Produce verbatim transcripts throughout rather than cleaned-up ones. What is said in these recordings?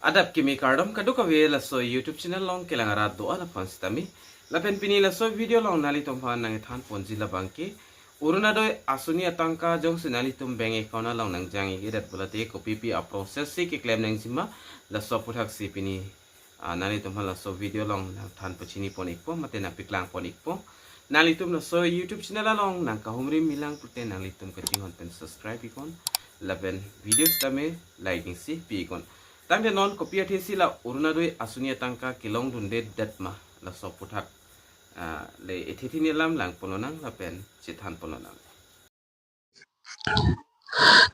Adap kimi kardom kadokave laso YouTube channel along kelang arat do-an aphan sitame. Lapen pini laso video along nanglitum aphan nangthan ponji labangke Orunodoi Asoni atangka jongsi nanglitum bank account along nangjang-ik-edet pulote kopipi a-process si keklem nangjima, laso aputhaksi pini, ah, nanglitum aphan laso video along nangthan pachini pon-ikpo mate nangpaklang pon-ikpo. Nanglitum laso YouTube channel along nangkahumri milang pute nanglitum kachinghon pen subscribe iknon. Lapen video sitame like isi pi-iknon. Tangte non kopi athesi la Orunodoi Asoni atangka kelongdundedet ma laso aputhak, ah, le ethe thini alam lang ponlonang lapen chethan ponlonang.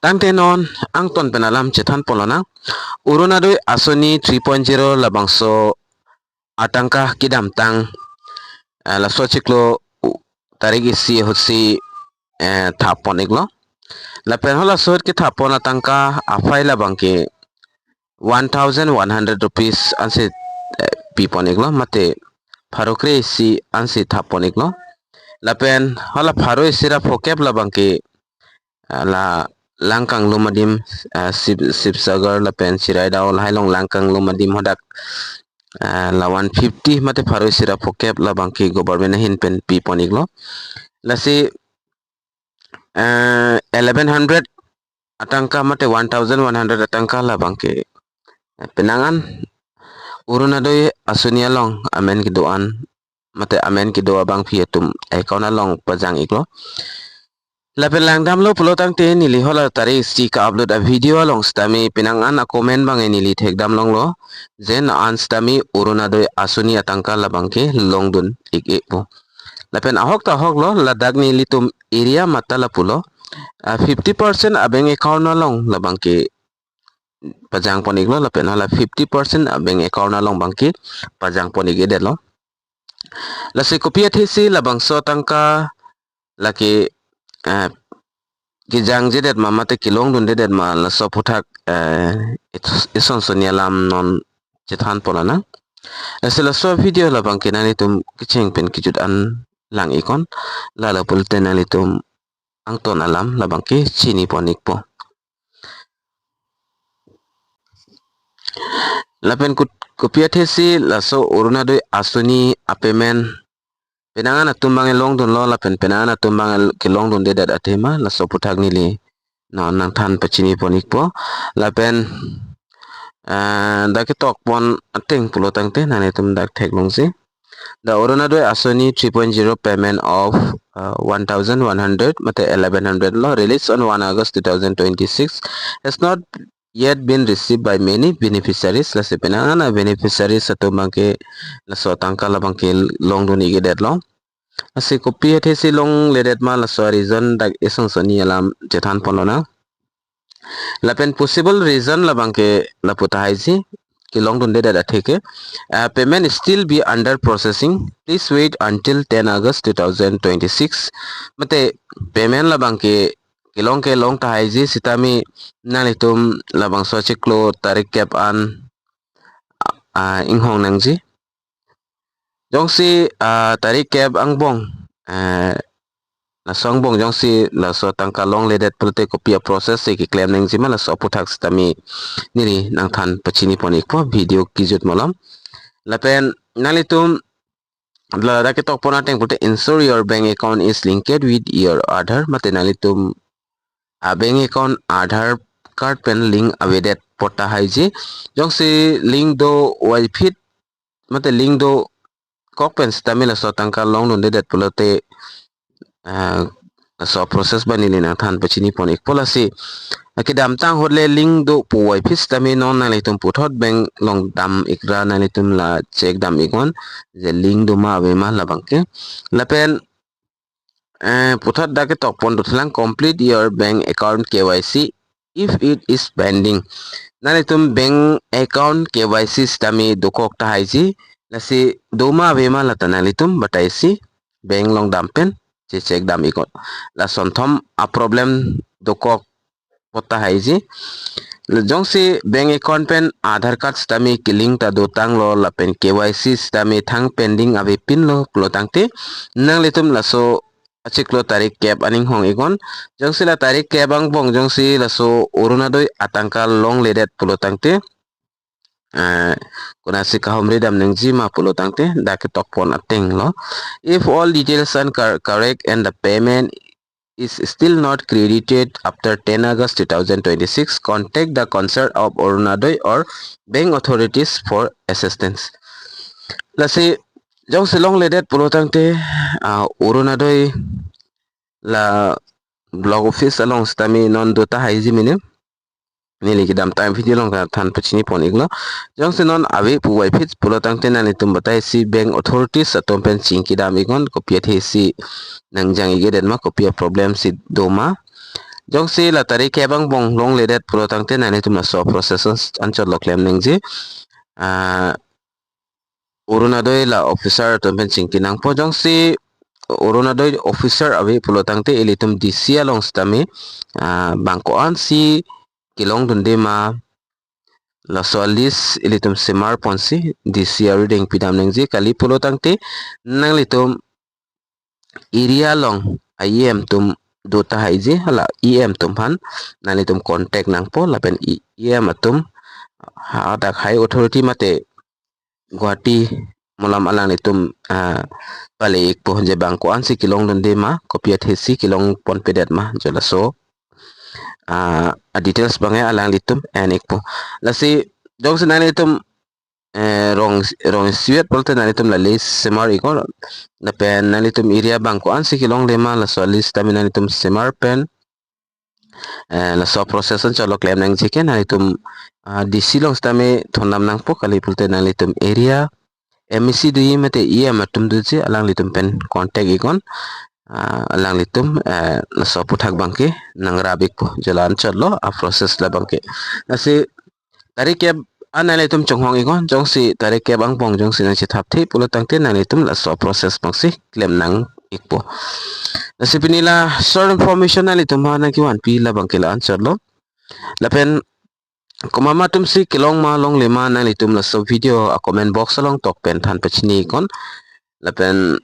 Tangte non angton pen alam chethan ponlonang. Orunodoi Asoni three point zero labangso atangka kedamtang, eh, laso chiklo u-, tarik isi ahutsi, eh, thap pon-iklo. Lapen halaso ahut kethap pon atangka aphai labangke one thousand one hundred rupees ansi, eh, pi pon-iklo mate pharo kre isi ansi thap pon-iklo. Lapen hala pharo isi ra phokep labangke, ah, la Langkanglum adim, ah, Sib-, Sibsagar lapen Chiraidao lahai along Langkanglum adim hadak, ah, la one fifty mate pharo isi ra phokep labangke government ahin pen pi pon-iklo. Lasi, eh, eleven hundred atangka mate one thousand one hundred atangka labangke, eh, penang an Orunodoi Asoni along amen kedo-an mate amen kedo abangpi atum account along pajang-iklo. Lapen langdamlo pulo tangte neli hala tarik isi ka-upload a-video along sitame penang an a-comment abang neli thekdam longlo, je non sitame Orunodoi Asoni atangka labangke longdun-ik-ikpo. Lapen ahok ta ahoklo, ladak nelitum area mata lapulo, ah, fifty percent a-bank account along labangke pajang pon-iklo lapen hala fifty percent a-bank account along abangke pajang pon-ik-edetlo. Lasi kopi athesi labangso atangka lake, eh, kejangjedet ma mate kelongdundedet ma laso aphuthak, eh, is-, isonsoni alam non chethan ponlonang. Lasi laso video labangke nanglitum kecheng pen kejut an lang-iknon, lalo pulote nanglitum angton alam labangke chini pon-ikpo. Lapen kut-, kopi athesi laso Orunodoi Asoni a-payment penang an atum abang longdunlo lapen penang an atum abang kelongdundedet athema laso aphuthak neli non nangthan pachini pon-ikpo. Lapen, eh, dak ketok pon ateng pulo tangte nanglitum dak theklongsi. The Orunodoi Asoni three point zero payment of, uh, one thousand one hundred mate eleven hundred lo, released on one August two thousand twenty-six, has not yet been received by many beneficiaries. Lasi penang an a-beneficiaries atum abangke laso atangka labangke longdun-ik-edetlo. Lasi kopi athesi longledet ma laso a-reason dak isonsoni alam chethan ponlonang. Lapen possible reason labangke lapu tahaiji, kelongdundedet atheke, uh, payment still be under processing. Please wait until ten August two thousand twenty-six. Mate payment labangke kelong kelong tahaiji sitame nanglitum labangso chiklo tarik kep an, ah, inghong nangji. Jongsi, ah, tarik kep angbong, eh, laso angbong jongsi laso atangka longledet pulote kopi a-process si keklem nangjima laso aphuthak sitame neli nangthan pachini pon-ikpo video kejut malom. Lapen nanglitum ladak ketok pon ateng pulote ensure your bank account is linked with your Aadhaar, mate nanglitum a-bank account Aadhaar card pen link avedet pu tahaiji. Jongsi link dovoiphit mate link dokok pen sitame laso atangka longdundedet pulote, ah, laso process abang neli nangthan pachini pon-ikpo. Lasi, ah, kedamtang ahut le link do puvoiphit sitame non nanglitum puthot bank along dam-ikra nanglitum la check dam-iknon je link do ma ave ma labangke. Lapen, eh, puthot dak ketok pon dothulang, complete your bank account K Y C if it is pending. Nanglitum bank account K Y C sitame dokok tahaiji, lasi do ma ave ma lata nanglitum bataisi bank along dam pen checheck dam-iknon. Lason thom a-problem dokok pu tahaiji. Jongsi bank account pen Aadhaar card sitame kelink ta dotanglo lapen K Y C sitame thang pending avepinlo pulo tangte nanglitum laso achiklo tarik kep an inghong-iknon. Jongsi la tarik kep angbong jongsi laso Orunodoi atangka longledet pulo tangte eh, konatsi kahumri dam nangji ma pulo tangte dak ketok pon ateng lo. If all details are cor-, correct and the payment is still not credited after ten August two thousand twenty-six, contact the concerned of Orunodoi or bank authorities for assistance. Lasi jongsi longledet pulo tangte, ah, Orunodoi la block office along sitame non do tahai ji mene. Neli kedam time video along than pachini pon iklo. Jongsi non ave puvoiphit pulo tangte nanglitum batai si bank authorities atum pen chingki dam iknon, kopi athe si nangjang ikedet ma, kopi a problem si do ma. Jongsi la tarik kep angbong longledet pulo tangte nanglitum laso process anchot lo klem nangji. Ah, Orunodoi la officer atum pen chingki nangpo. Jongsi Orunodoi officer ave pulo tangte ilitum D C along sitame, ah, bang ko-an si kelongdunde ma, laso list ilitum semar ponsi D C arideng pidam nangji. Kali pulo tangte nanglitum area along a E M atum do tahai ji, hala E M atum aphan nanglitum contact nangpo lapen E M atum hadak high authority mate Guwahati malom alanglitum, ah, pale ikpo je bang ko-an si kelongdunde ma, kopi athe si kelong ponpedet ma, jo laso, ah, a details abangke alanglitum en ikpo. Lasi jongsi nanglitum, eh, rong, rong siwet pulote nanglitum la list semar iknon, lapen nanglitum area bang ko-an si kelongle ma laso list tame nanglitum semar pen, eh, laso process anchot lo klem nangji ke nanglitum, ah, D C along sitame thondam nangpo, kali pulote nanglitum area M A C doji mate E M atum doji alanglitum pen contact iknon, ah, alanglitum, eh, laso aputhak abangke nangrap ikpo, jo la anchot lo a process labangke. Lasi tarik kep an nanglitum chonghong iknon, jongsi tarik kep angbong jongsi nangchethapthe pulo tangte nanglitum laso process abangsi klem nang ikpo. Lasi pini la short information nanglitum aphan nangkevanpi labangke la anchot lo. Lapen komat atum si kelong ma longle ma nanglitum laso video a comment box along tok pen than pachini iknon. Lapen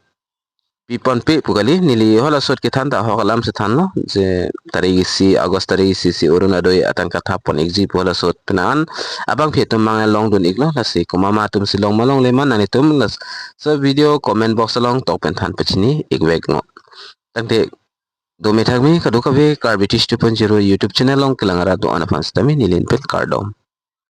pi ponpe pu kali, neli hala ahut kethan ta ahok alam si thanlo, je tarik isi, August tarik isi si Orunodoi atangka thap pon ikji pu hala ahut pen an abangpi atum mang longdun iklo. Lasi komat atum si long ma longle ma nanglitum laso video comment box along tok pen than pachini ikvek non. Tangte dome thakme kadokave Karbi Tish two point zero YouTube channel along kelang arat do-an aphan sitame neli pen kardom.